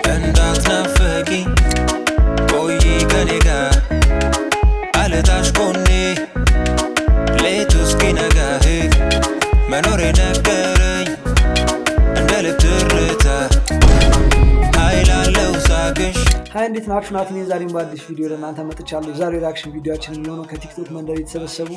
እንዳትናፍቂ፣ ቆይ ከኔ ጋር፣ አልታሽ ጎኔ ሌቱ እስኪነጋ። መኖሬ ነገረኝ እንደ ልብ ትርታ፣ ኃይል አለው ሳቅሽ። Hi፣ እንዴት ናችሁ? ናቲ ነኝ። ዛሬም በአዲስ ቪዲዮ ለእናንተ መጥቻለሁ። የዛሬው reaction ቪዲዮችን የሚሆነው ከቲክቶክ መንደር የተሰበሰቡ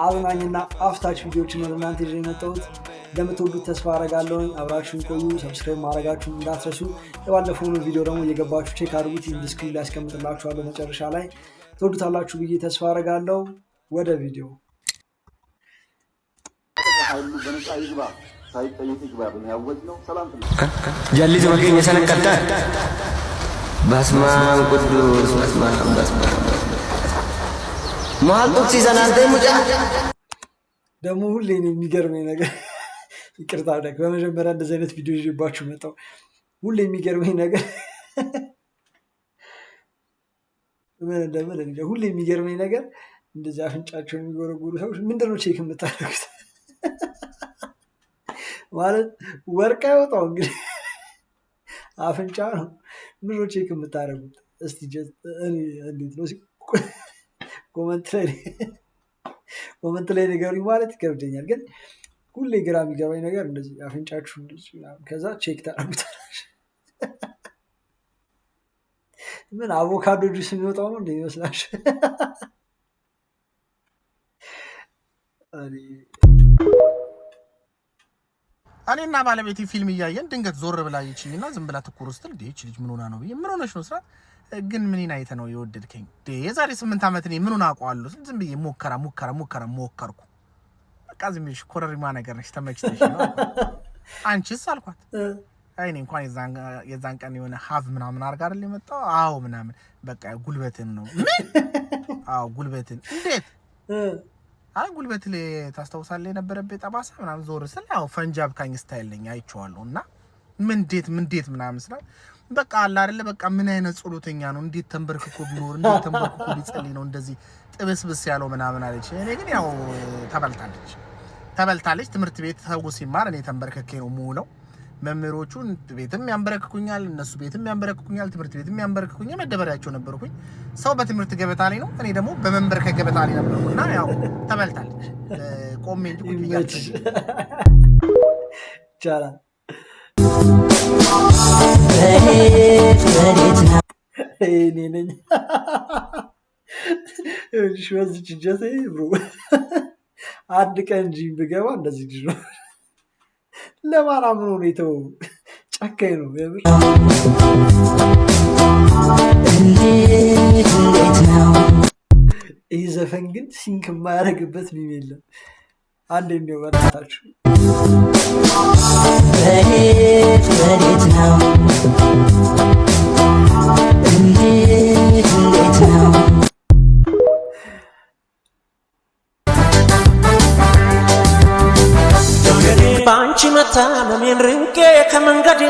አዝናኝና አፍታች ቪዲዮችን ነው ለእናንተ ይዤ የመጣሁት። እንደምትወዱት ተስፋ አረጋለሁ። አብራችሁን ቆዩ። Subscribe ማድረጋችሁን እንዳትረሱ። የባለፈውን ቪዲዮ ደግሞ እየገባችሁ check አድርጉት። End screen ላይ አስቀምጥላችኋለሁ መጨረሻ ላይ። ትወዱታላችሁ ብዬ ተስፋ አረጋለሁ። ወደ ቪዲዮ። ኃይሉ በነፃ ይግባ፣ ሳይጠየቅ ይግባ ብለን ያወጅነው ሰላም Jalli keenya sana kattaa. በስመ አብ ቅዱስ፣ በስመ አብ፣ በስመ አብ። Maal tuqsiisan አንተ mucaa? ደግሞ ሁሌ እኔ የሚገርመኝ ነገር፣ ይቅርታ፣ በመጀመሪያ እንደዚህ አይነት ቪዲዮ ይዤባችሁ መጣሁ። ሁሌ የሚገርመኝ ነገር ምን እንደምል እንጃ። ሁሌ የሚገርመኝ ነገር እንደዚህ አፍንጫቸውን የሚጎረጉሩ ሰዎች ምንድነው check የምታደርጉት? ማለት ወርቅ አይወጣው እንግዲህ አፍንጫ ነው። ምንድነው check የምታደርጉት? እስቲ እንዴት ነው፣ comment ላይ ንገሩኝ ማለት ይከብደኛል። ግን ሁሌ ግራ የሚገባኝ ነገር እንደዚህ አፍንጫችሁ እንደዚህ ምናምን ከዛ check ታደርጉታላችሁ። ምን አቮካዶ ጁስ የሚወጣው ነው እንደ ይመስላችሁ? እኔና ባለቤቴ ፊልም እያየን ድንገት ዞር ብላ አየችኝና ዝም ብላ ትኩር ስትል ይህች ልጅ ምን ሆና ነው ብዬ፣ ምን ሆነሽ ነው ስላት፣ ግን ምኔን አይተህ ነው የወደድከኝ? የዛሬ 8 ዓመት እኔ ምኑን አውቀዋለሁ? ዝም ብዬ ሙከራ ሙከራ ሙከራ ሞከርኩ። በቃ ዝም ብዬሽ ኮረሪማ ነገር ነሽ፣ ተመችተሽ ነው። አንቺስ አልኳት። አይ እኔ እንኳን የዛን ቀን የሆነ ሀቭ ምናምን አድርጋ አይደል የመጣው? አዎ ምናምን፣ በቃ ጉልበትን ነው። ምን? አዎ ጉልበትን። እንዴት? አይ ጉልበት ላይ ታስታውሳለህ የነበረብህ ጠባሳ ምናምን፣ ዞር ስል ያው ፈንጂ አብካኝ style ነኝ አይቼዋለሁ። እና ምን እንዴት ምን እንዴት ምናምን ስላል፣ በቃ አለ አይደለ፣ በቃ ምን አይነት ጸሎተኛ ነው? እንዴት ተንበርክኮ ቢኖር፣ እንዴት ተንበርክኮ ቢጸልይ ነው እንደዚህ ጥብስብስ ያለው ምናምን አለች። እኔ ግን ያው ተበልታለች ተበልታለች። ትምህርት ቤት ሰው ሲማር እኔ ተንበርክኬ ነው የምውለው። መምህሮቹ ቤትም ያንበረክኩኛል፣ እነሱ ቤትም ያንበረክኩኛል፣ ትምህርት ቤትም ያንበረክኩኛል። መደበሪያቸው ነበርኩኝ። ሰው በትምህርት ገበታ ላይ ነው፣ እኔ ደግሞ በመንበርከክ ገበታ ላይ ነበርኩ እና ያው ተበልታለች። ቆሜ እንጂ ቁጭ ብዬ አልጸልይም። ይቻላል። እኔ ነኝ። ይኸውልሽ በዚች እጀቴ bro፣ አንድ ቀን ጂም ብገባ እንደዚህ ልጅ ነው። ለማን አምኖ ነው የተወው? ጨካኝ ነው የምር። እንዴት እንዴት ነው? ይህ ዘፈን ግን sync የማያደርግበት meme የለም። አንድ የሚው በእናታችሁ። ወዴት ወዴት ነው? እንዴት እንዴት ነው? በአንቺ መታመሜን ርቄ ከመንገዴ፣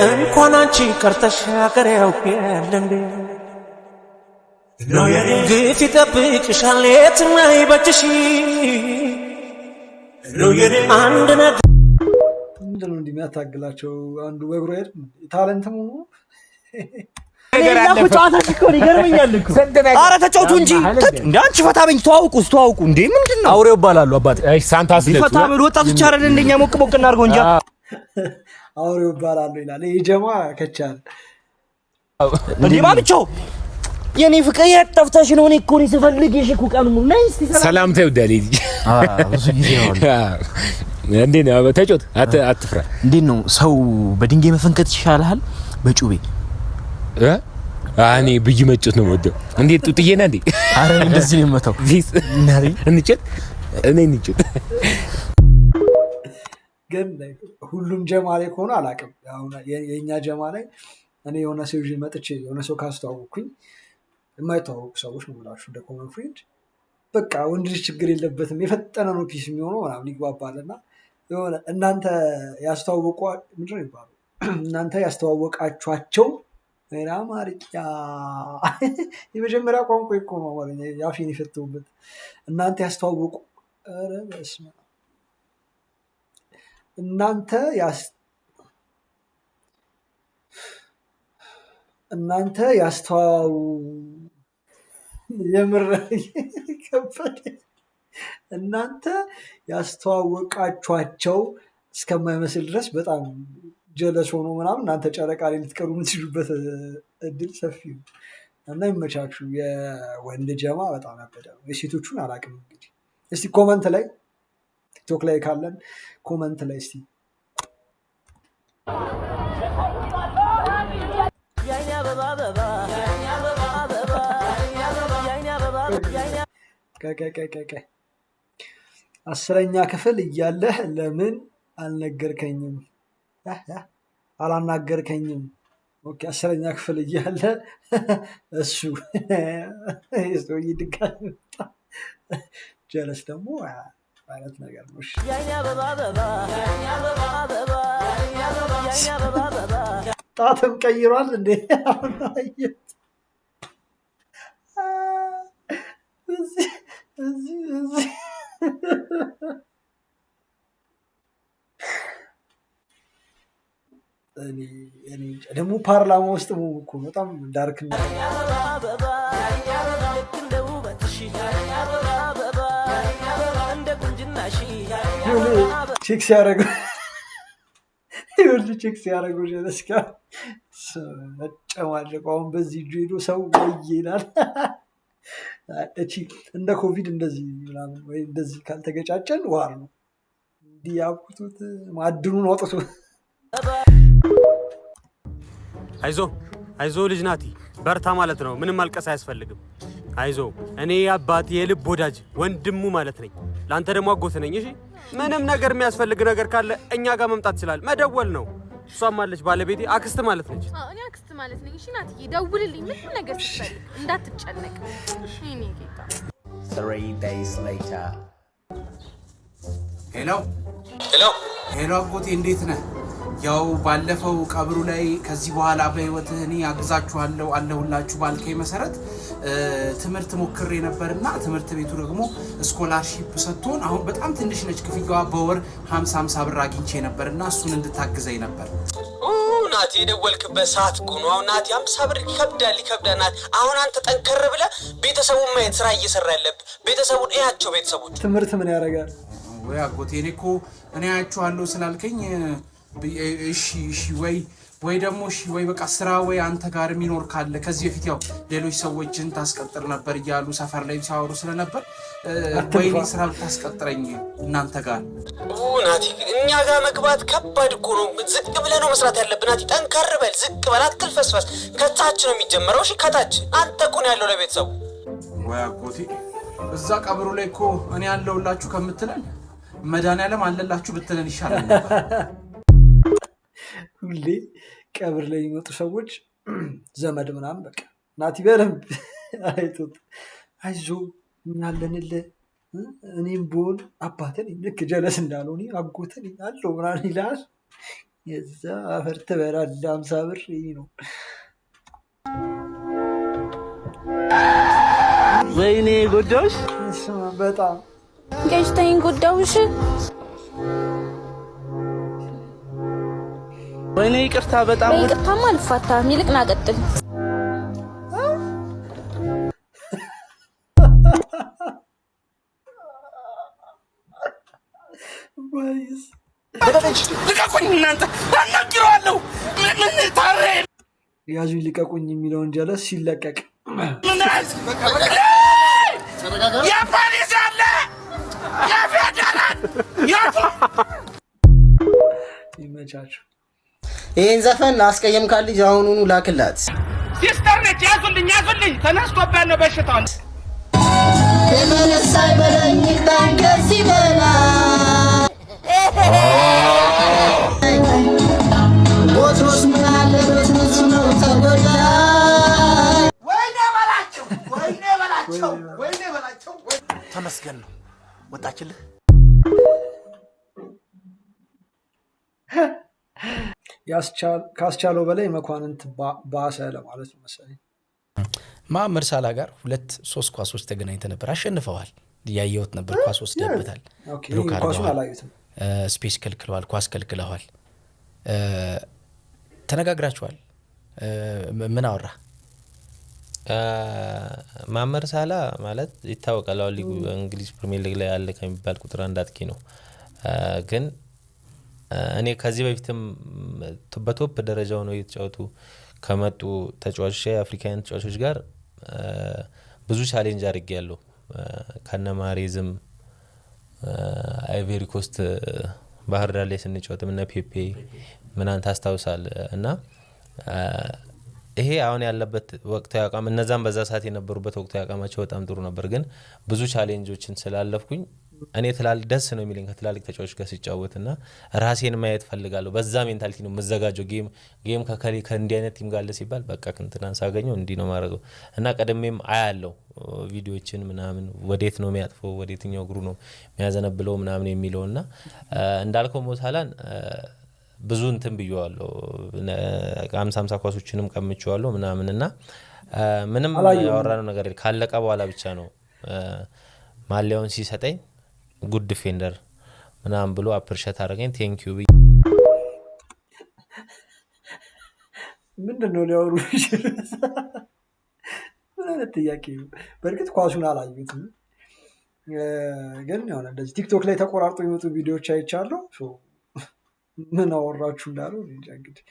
እንኳን አንቺ ቀርተሽ ሀገር ያውቅ እንዴ፣ ግፍ ይጠብቅሻል የትም አይበጅሽ አንድ ነገር። ምንድነው እንዲህ የሚያታግላቸው? አንዱ በእግሩ አይሄድም? Talent መሆኑ። ይገርመኛል እኮ። ኧረ ተጫውቱ እንጂ እንደ አንቺ ፈታ በኝ። ተዋውቁ፣ ተዋውቁ እንዴ፣ ምንድን ነው? አውሬው ይባላሉ አባቴ። ሳንታ ስለት። ፈታ በሉ ወጣቶች፣ አይደል እንደኛ ሞቅ ሞቅ እናድርገው እንጂ። አውሬው ይባላሉ ይላል። ይህ ጀማ ከቻለ እንዴ ባብቸው፣ የኔ ፍቅር፣ የት ጠፍተሽ ነው? እኔ እኮ እኔ ስፈልግሽ እኮ ቀኑን ሙሉ። ነይ እስቲ ሰላም። ሰላምታ ይወዳል ይሄ ልጅ። ብዙ ጊዜ ነው። እንዴት ነው? ተጫወት፣ አትፍራ። እንዴት ነው፣ ሰው በድንጋይ መፈንከት ይሻልሃል በጩቤ? እ? እኔ ብይ መጮት ነው የምወደው። እንዴት ጡጥዬ ነህ እንዴ? አረ እንደዚህ ነው የምመታው። እንጭት፣ እኔ እንጭት። ግን ሁሉም ጀማ ላይ ከሆነ አላውቅም። አሁን የእኛ ጀማ ላይ እኔ የሆነ ሰው ይዤ መጥቼ የሆነ ሰው ካስተዋወቅኩኝ፣ የማይተዋወቁ ሰዎች ነው የምላችሁ፣ እንደ common friend በቃ ወንድ ልጅ ችግር የለበትም፣ የፈጠነ ነው peace የሚሆነው ምናምን ይግባባል። እና የሆነ እናንተ ያስተዋወቁ ምንድን ነው የሚባለው፣ እናንተ ያስተዋወቃችኋቸው ወይኔ አማርኛ የመጀመሪያ ቋንቋ እኮ ነው አማርኛ። አፌን የፈተውበት እናንተ ያስተዋወቁ፣ ኧረ በስመ አብ። እናንተ ያስተዋው የምር ከበደ። እናንተ ያስተዋወቃችኋቸው እስከማይመስል ድረስ በጣም ጀለስ ሆኖ ምናምን እናንተ ጨረቃ ላይ ልትቀሩ የምትችሉበት እድል ሰፊ ነው። እና ይመቻችሁ። የወንድ ጀማ በጣም ያበደ ነው። የሴቶቹን አላውቅም። እንግዲህ እስቲ comment ላይ፣ ቲክቶክ ላይ ካለን comment ላይ እስቲ። ቆይ ቆይ ቆይ ቆይ ቆይ፣ 10ኛ ክፍል እያለህ ለምን አልነገርከኝም? አላናገርከኝም? Okay፣ 10ኛ ክፍል እያለ እሱ ሰውዬ ድጋሚ መጣ። ጀለስ ደግሞ አይነት ነገር ነው። እሺ። ጣትም ቀይሯል እንዴ? አሁን አየሁት። እዚህ እዚህ እዚህ እኔ እኔ እንጃ። ደግሞ ፓርላማ ውስጥ መሆኑ እኮ በጣም dark ነው። Check ሲያደርገው፣ ይኸውልህ check ሲያደርገው ጀለስ ጋር መጨማለቁ። አሁን በዚህ እጁ ሄዶ ሰው ወይ ይላል። እቺ እንደ ኮቪድ እንደዚህ ምናምን ወይ እንደዚህ ካልተገጫጨን war ነው። እንዲህ ያብኩቱት ማዕድኑን አውጥቶ። አይዞ አይዞ ልጅ ናቲ፣ በርታ ማለት ነው። ምንም ማልቀስ አያስፈልግም። አይዞ፣ እኔ አባት የልብ ወዳጅ ወንድሙ ማለት ነኝ። ለአንተ ደግሞ አጎት ነኝ። እሺ፣ ምንም ነገር የሚያስፈልግ ነገር ካለ እኛ ጋር መምጣት ትችላለህ። መደወል ነው። እሷም አለች ባለቤቴ፣ አክስት ማለት ነች። አዎ፣ እኔ አክስት ማለት ነኝ። እሺ ናትዬ፣ ደውልልኝ ምንም ነገር ስትፈልግ፣ እንዳትጨነቅ። የኔ ጌታ። 3 days later. Hello hello hello፣ አጎቴ እንዴት ነህ? ያው ባለፈው ቀብሩ ላይ ከዚህ በኋላ በህይወትህ እኔ አግዛችኋለሁ አለሁላችሁ ባልከኝ መሰረት ትምህርት ሞክሬ ነበርና ትምህርት ቤቱ ደግሞ scholarship ሰጥቶን አሁን በጣም ትንሽ ነች ክፍያዋ፣ በወር 50 50 ብር አግኝቼ ነበርና እሱን እንድታግዘኝ ነበር። ናቲ፣ የደወልክበት ሰዓት እኮ ነው። አሁን ናቲ 50 ብር ይከብዳል፣ ይከብዳል ናቲ። አሁን አንተ ጠንከር ብለህ ቤተሰቡን ማየት ስራ እየሰራ ያለብህ ቤተሰቡን እያቸው፣ ቤተሰቦች ትምህርት ምን ያደርጋል? ወይ አጎቴ፣ እኔ እኮ እኔ አያችኋለሁ ስላልከኝ እሺ እሺ፣ ወይ ወይ ደግሞ እሺ ወይ በቃ ስራ ወይ አንተ ጋር የሚኖር ካለ፣ ከዚህ በፊት ያው ሌሎች ሰዎችን ታስቀጥር ነበር እያሉ ሰፈር ላይ ሲያወሩ ስለነበር ወይ እኔ ስራ ብታስቀጥረኝ እናንተ ጋር። ናቲ፣ እኛ ጋር መግባት ከባድ እኮ ነው። ዝቅ ብለህ ነው መስራት ያለብህ ናቲ። ጠንከር በል፣ ዝቅ በል፣ አትልፈስፈስ። ከታች ነው የሚጀመረው። እሺ ከታች፣ አንተ እኮ ነው ያለው ለቤተሰቡ። ወይ አጎቴ፣ እዛ ቀብሩ ላይ እኮ እኔ ያለሁላችሁ ከምትለን መድኃኒዓለም አለላችሁ ብትለን ይሻላል ነበር። ሁሌ ቀብር ላይ የሚመጡ ሰዎች ዘመድ ምናምን በቃ ናቲ በደንብ አይቶት አይዞ እኛ አለንልህ፣ እኔም ብሆን አባትህ ነኝ፣ ልክ ጀለስ እንዳለው እኔ አጎትህ ነኝ አለው ምናምን ይልሃል። የዛ አፈር ትበላለህ። 50 ብር ይህ ነው። ወይኔ ጎዳውሽ። በጣም። ገጭተኝ ጎዳውሽ። ወይኔ ይቅርታ፣ በጣም። በይቅርታማ አልፋታም። ይልቅ ና ቀጥል። ወይስ ልቀቁኝ እናንተ፣ አናግረዋለሁ። ምን ታሬ ያዙኝ ልቀቁኝ የሚለውን ጀለስ ሲለቀቅ። ምን የፖሊስ አለ፣ የፌደራል። ይመቻችሁ። ይህን ዘፈን አስቀየምካት ልጅ አሁኑኑ ላክላት። Sister ነች። ያዙልኝ፣ ያዙልኝ፣ ተነስቶባት ነው በሽታውን። ተመለሳይ በለኝ ይቅጣኝ ከዚህ በላይ፣ ወትሮስ ምን አለበት ብዙ ነው ተጎዳይ። ወይኔ በላቸው፣ ወይኔ በላቸው፣ ወይኔ በላቸው። ተመስገን ነው ወጣችልህ። ካስቻለው በላይ መኳንንት ባሰ ለማለት ነው መሰለኝ። መሐመድ ሳላ ጋር ሁለት ሶስት ኳሶች ተገናኝተ ነበር፣ አሸንፈዋል። እያየሁት ነበር። ኳስ ወስደበታል፣ block አድርገዋል፣ space ከልክለዋል፣ ኳስ ከልክለዋል። ተነጋግራችኋል? ምን አወራ? መሐመድ ሳላ ማለት ይታወቃል። አሁን ሊጉ እንግሊዝ ፕሪሚየር ሊግ ላይ ያለ ከሚባል ቁጥር አንድ አጥቂ ነው። ግን እኔ ከዚህ በፊትም በ top ደረጃው ነው እየተጫወቱ ከመጡ ተጫዋቾች፣ የአፍሪካውያን ተጫዋቾች ጋር ብዙ challenge አድርጌያለሁ። ከነ ማሬዝም አይቨሪ ኮስት ባህር ዳር ላይ ስንጫወትም እነ ፔፔ ምናምን ታስታውሳል። እና ይሄ አሁን ያለበት ወቅታዊ አቋም፣ እነዛም በዛ ሰዓት የነበሩበት ወቅታዊ አቋማቸው በጣም ጥሩ ነበር። ግን ብዙ challenge ኦችን ስላለፍኩኝ እኔ ትላልቅ ደስ ነው የሚለኝ ከትላልቅ ተጫዋቾች ጋር ሲጫወትና ራሴን ማየት ፈልጋለሁ። በዛ mentality ነው የምዘጋጀው። Game ከከሌ ከእንዲህ አይነት team ጋር አለ ሲባል በቃ እንትናን ሳገኘው እንዲህ ነው ማድረገው እና ቀድሜም አያለው ቪዲዮዎችን ምናምን፣ ወዴት ነው የሚያጥፈው፣ ወዴትኛው እግሩ ነው የሚያዘነብለው ምናምን የሚለው። እና እንዳልከው ሞሳላን ብዙ እንትን ብየዋለሁ፣ 50 50 ኳሶችንም ቀምቼዋለሁ ምናምን። እና ምንም ያወራነው ነገር ካለቀ በኋላ ብቻ ነው ማሊያውን ሲሰጠኝ "good defender" ምናምን ብሎ appreciate አደረገኝ። "Thank you" ብዬ ምንድን ነው ሊያወሩ? ምን አይነት ጥያቄ ነው? በእርግጥ ኳሱን አላዩትም፣ ግን የሆነ እንደዚህ ቲክቶክ ላይ ተቆራርጦ የሚመጡ ቪዲዮዎች አይቻለሁ። ምን አወራችሁ እንዳለው እንጃ። እንግዲህ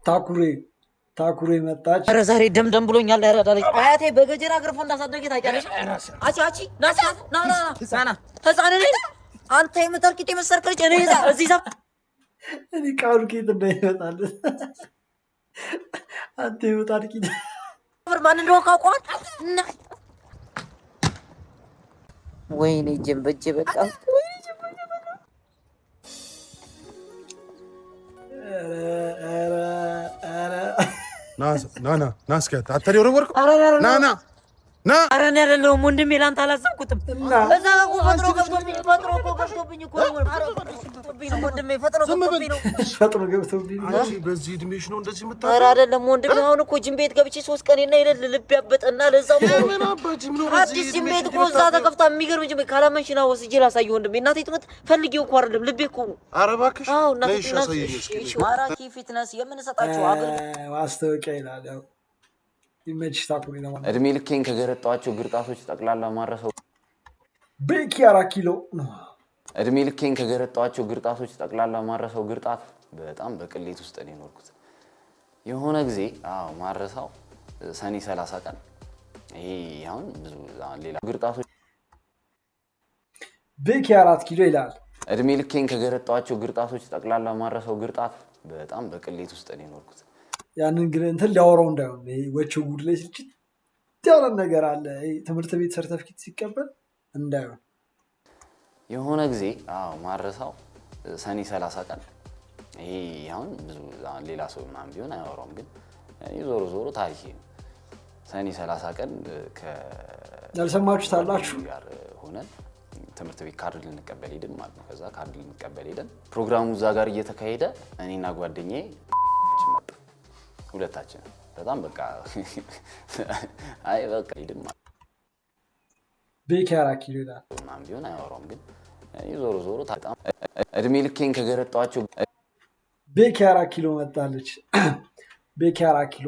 ታኩሬ ታኩሬ መጣች። ኧረ ዛሬ ደም ደም ብሎኛል። ያራዳ ልጅ አያቴ በገጀራ ገርፎ እንዳሳደገ ታውቂያለሽ? አቺ አቺ ና ና ና ና ና፣ ህፃን ነኝ። አንተ የምታርቂጥ ቂጥ የመሰልክ ልጅ እኔ እዚህ እኔ ቃሉ ኬት እንዳይመጣል አንተ የምጣድ ቂጥ ሰፈር ማን እንደሆነ ካውቀዋል። ወይኔ እጄን በእጄ በቃ። ና ና ና፣ እስኪ አንተ የወረወርከው ና ና ና። ኧረ እኔ አይደለሁም ወንድሜ፣ ለአንተ አላሰብኩትም። እዛ ጋር እኮ ፈጥሮ ገብቶብኝ፣ ፈጥሮ እኮ ገብቶብኝ እኮ ነው። ኧረ ገብቶብኝ ነው ወንድሜ፣ ፈጥሮ ገብቶብኝ ነው። ፈጥሮ ገብቶብኝ ነው። አንቺ በዚህ እድሜሽ ነው እንደዚህ ኧረ የምታደርጊው? አይደለም ወንድሜ፣ አሁን እኮ ጅም ቤት ገብቼ 3 ቀኔና የሌለ ልብ ያበጠና ለዛው እኮ ነው። የምን አባ ጅም ነው በዚህ አዲስ ጅም እድሜሽ ቤት እኮ እዛ የምታደርጊው? ተከፍታ የሚገርም ጅም ቤት፣ ካላመንሽ ና ወስጄ ላሳየህ ወንድሜ። እናቴ ትሙት ፈልጌው እኮ አይደለም፣ ልቤ እኮ ነው። ኧረ እባክሽ። አዎ እናቴ ነይ እሺ፣ ትሙት። አሳየኝ እስኪ። እሺ፣ ማራኪ ፊትነስ የምንሰጣቸው አገልግሎት ማስታወቂያ ይላል። ያው ይመችሽ ታኩሬ። ለማለት እድሜ ልኬን ከገረጣኋቸው ግርጣቶች ጠቅላላ ማረሰው ቤኪ አራት ኪሎ ነው። እድሜ ልኬን ከገረጣኋቸው ግርጣቶች ጠቅላላ ማረሰው ግርጣት፣ በጣም በቅሌት ውስጥ ነው የኖርኩት። የሆነ ጊዜ አዎ ማረሳው ሰኔ 30 ቀን፣ ይሄ አሁን ብዙ አሁን ሌላ ግርጣቶች ቤኪ አራት ኪሎ ይላል። እድሜ ልኬን ከገረጣኋቸው ግርጣቶች ጠቅላላ ማረሰው ግርጣት፣ በጣም በቅሌት ውስጥ ነው የኖርኩት። ያንን ግን እንትን ሊያወራው እንዳይሆን፣ ይሄ ወቸው ጉድ ላይ ስልችት ያለ ነገር አለ። ይሄ ትምህርት ቤት ሰርተፍኬት ሲቀበል እንዳይሆን። የሆነ ጊዜ አዎ ማረሳው ሰኔ 30 ቀን፣ ይሄ አሁን ብዙ አሁን ሌላ ሰው ምናምን ቢሆን አያወራውም፣ ግን እኔ ዞሮ ዞሮ ታሪኬ ነው። ሰኔ 30 ቀን ያልሰማችሁት አላችሁ? ጋር ሆነን ትምህርት ቤት ካርድ ልንቀበል ሄድን ማለት ነው። ከዛ ካርድ ልንቀበል ሄደን ፕሮግራሙ እዛ ጋር እየተካሄደ እኔና ጓደኛዬ መጣ፣ ሁለታችን በጣም በቃ አይ በቃ ሄድን ማለት ቤኪ አራት ኪሎ ይላል። ምናምን ቢሆን አያወራውም፣ ግን እኔ ዞሮ ዞሮ በጣም እድሜ ልኬን ከገረጣኋቸው ቤኪ አራት ኪሎ መጣለች። ቤኪ አራት ኪሎ።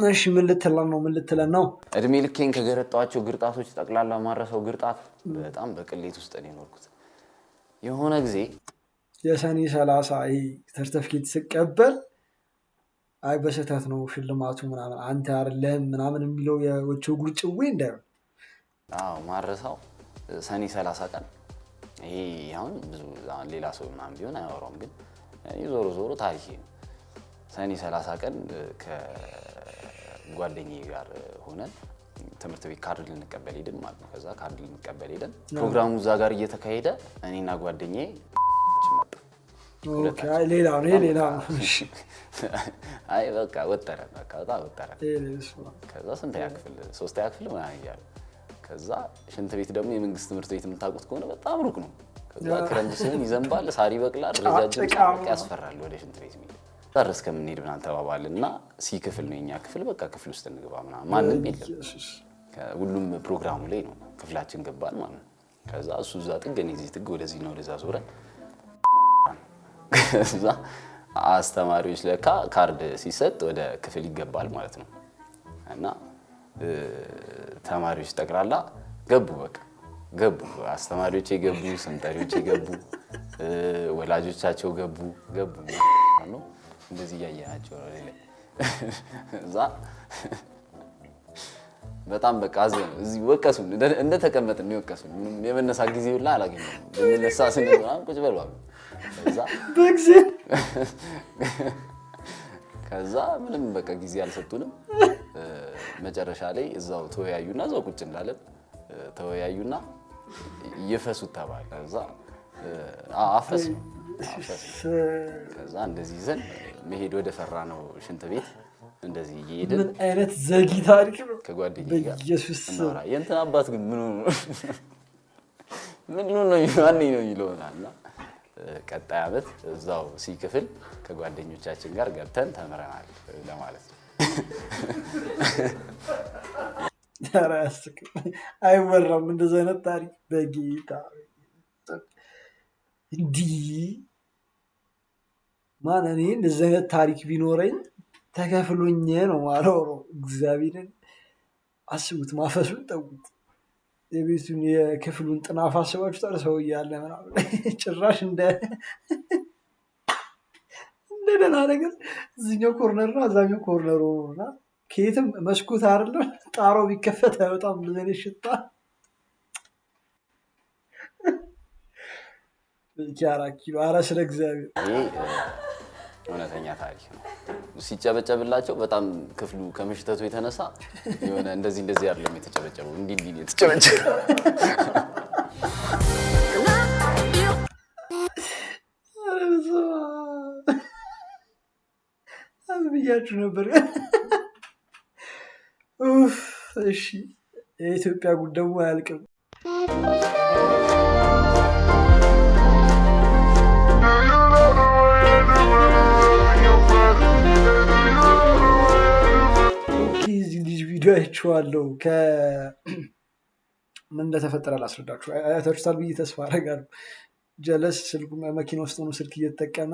እሺ ምን ልትለን ነው? ምን ልትለን ነው? እድሜ ልኬን ከገረጣኋቸው ግርጣቶች ጠቅላላ ማረሰው ግርጣት፣ በጣም በቅሌት ውስጥ ነው የኖርኩት። የሆነ ጊዜ የሰኔ 30 ይሄ ሰርተፍኬት ስቀበል አይ በስህተት ነው ሽልማቱ ምናምን አንተ አይደለህም ምናምን የሚለው የወቸው ጉድ ጭዌ እንዳይሆን። አዎ ማረሳው ሰኔ 30 ቀን፣ ይሄ አሁን ብዙ አሁን ሌላ ሰው ምናምን ቢሆን አያወራውም፣ ግን እኔ ዞሮ ዞሮ ታሪኬ ነው። ሰኔ 30 ቀን ከጓደኛዬ ጋር ሆነን ትምህርት ቤት ካርድ ልንቀበል ሄድን ማለት ነው። ከዛ ካርድ ልንቀበል ሄደን ፕሮግራሙ እዛ ጋር እየተካሄደ እኔና ጓደኛዬ መጣ። Okay፣ አይ ሌላ ነው፣ ይሄ ሌላ ነው። እሺ፣ አይ በቃ ወጠረን፣ በቃ በጣም ወጠረን። ይሄ እሱ ነው። ከዛ ስንተኛ ክፍል፣ ሶስተኛ ክፍል ምናምን እያሉ፣ ከዛ ሽንት ቤት ደግሞ የመንግስት ትምህርት ቤት የምታውቁት ከሆነ በጣም ሩቅ ነው። እዛ ክረምት ሲሆን ይዘንባል፣ ሳር ይበቅላል፣ ረጃጅም ጭቃ ሳር በቃ ያስፈራል። ወደ ሽንት ቤት የሚሄድ በር እስከምንሄድ ምናምን ተባባልን እና C ክፍል ነው የኛ ክፍል፣ በቃ ክፍል ውስጥ እንግባ ምናምን፣ ማንም የለም። ሁሉም ፕሮግራሙ ላይ ነው። ክፍላችን ገባን ማለት ነው። ከዛ እሱ እዛ ጥግ፣ እኔ እዚህ ጥግ፣ ወደዚህ ነው ወደዛ ዞረን ከዛ አስተማሪዎች ለካ ካርድ ሲሰጥ ወደ ክፍል ይገባል ማለት ነው። እና ተማሪዎች ጠቅላላ ገቡ፣ በቃ ገቡ። አስተማሪዎች የገቡ፣ ስም ጠሪዎች የገቡ፣ ወላጆቻቸው ገቡ ገቡ ነው። እንደዚህ እያየናቸው ነው። ሌላ እዛ በጣም በቃ አዘኑ። እዚህ ወቀሱን፣ እንደተቀመጥን ነው የወቀሱን። ምንም የመነሳት ጊዜ ሁላ አላገኘንም። ብንነሳ ስንል ምናምን ቁጭ በሉ አሉ። ከዛ ምንም በቃ ጊዜ አልሰጡንም። መጨረሻ ላይ እዛው ተወያዩና እዛው ቁጭ እንዳለን ተወያዩና ይፈሱት ተባለ። ከዛ አፈስ አፈስ። ከዛ እንደዚህ ይዘን መሄድ ወደ ፈራ ነው ሽንት ቤት እንደዚህ እየሄድን ምን አይነት ዘጊ ታሪክ ነው! ከጓደኛዬ ጋር በኢየሱስ ስም። እናወራ። የእንትን አባት ግን ምን ሆኖ ምን ሆኖ ነው ማን ነው ይለውናል። እና ቀጣይ ዓመት እዛው C ክፍል ከጓደኞቻችን ጋር ገብተን ተምረናል ለማለት ነው። ኧረ አያስቅም፣ አይወራም እንደዚህ አይነት ታሪክ በጌታ። እንዲህ ማን እኔ እንደዚህ አይነት ታሪክ ቢኖረኝ ተከፍሎኝ ነው ማላወራው። እግዚአብሔርን አስቡት፣ ማፈሱን ጠውት፣ የቤቱን የክፍሉን ጥናፍ አስባችሁታል? ሰው እያለ ምናምን ጭራሽ እንደ ደህና ነገር እዚህኛው corner እና እዛኛው corner ሆኖ እና ከየትም መስኮት አይደለም ጣራው ቢከፈት አይወጣም እንደዚህ አይነት ሽታ። 4 ኪሎ፣ ኧረ ስለ እግዚአብሔር። ይሄ እውነተኛ ታሪክ ነው። ሲጨበጨብላቸው በጣም ክፍሉ ከመሽተቱ የተነሳ የሆነ እንደዚህ እንደዚህ አይደለም የተጨበጨበው፣ እንዲህ እንዲህ ነው የተጨበጨበው። ኧረ በስመ አብ ብያችሁ ነበር። ኡፍ፣ እሺ የኢትዮጵያ ጉድ ደግሞ አያልቅም። Okay፣ እዚህ ልጅ ቪዲዮ አይቼዋለሁ። ከምን እንደተፈጠረ ላስረዳችሁ። አይታችሁታል ብዬ ተስፋ አደርጋለሁ። ጀለስ ስልኩ መኪና ውስጥ ሆኖ ስልክ እየተጠቀመ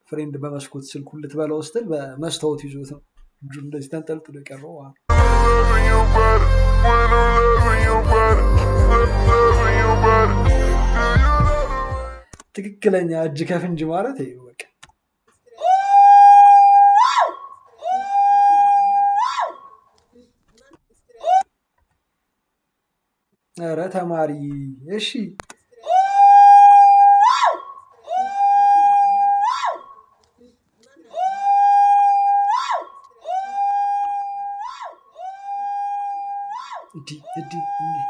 friend በመስኮት ስልኩን ልትበላው ስትል በመስታወት ይዞት ነው እጁ እንደዚህ ተንጠልጥሎ የቀረው ማለት ነው። ትክክለኛ እጅ ከፍንጅ ማለት ይሄ ነው በቃ። ኧረ ተማሪ እሺ። እንዲህ እንዲህ እንዲህ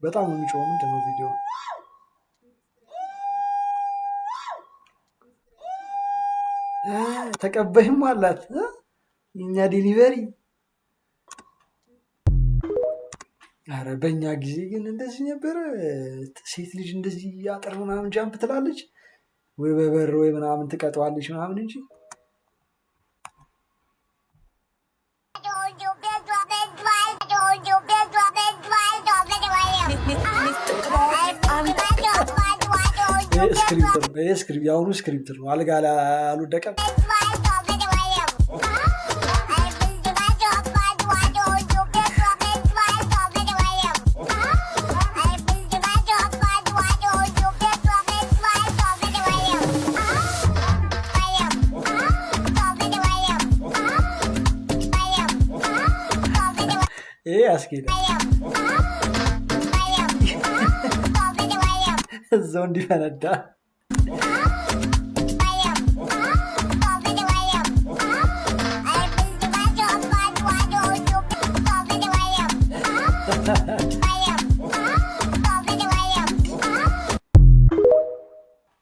በጣም ነው የሚጮኸው። ምንድን ነው ቪዲዮ? ተቀባይም አላት እ? የኛ delivery። አረ በእኛ ጊዜ ግን እንደዚህ ነበረ። ሴት ልጅ እንደዚህ አጥር ምናምን jump ትላለች ወይ በበር ወይ ምናምን ትቀጠዋለች ምናምን እንጂ። ይሄ script ነው። ይሄ script የአሁኑ script ነው። አልጋ ላይ አልወደቀም። ይሄ ያስኬዳል። እዛው እንዲፈነዳ።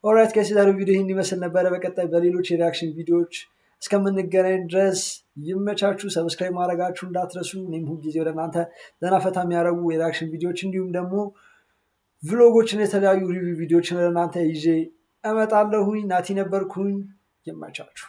Alright guys፣ የዛሬው ቪዲዮ ይህን ይመስል ነበረ። በቀጣይ በሌሎች የ reaction ቪዲዮዎች እስከምንገናኝ ድረስ ይመቻችሁ። Subscribe ማድረጋችሁ እንዳትረሱ። እኔም ሁልጊዜ ወደ እናንተ ዘና ፈታ የሚያደርጉ የ reaction ቪዲዮዎች እንዲሁም ደግሞ vlog ኦችን፣ የተለያዩ review ቪዲዮዎችን ወደ እናንተ ይዤ እመጣለሁኝ። ናቲ ነበርኩኝ። ይመቻችሁ።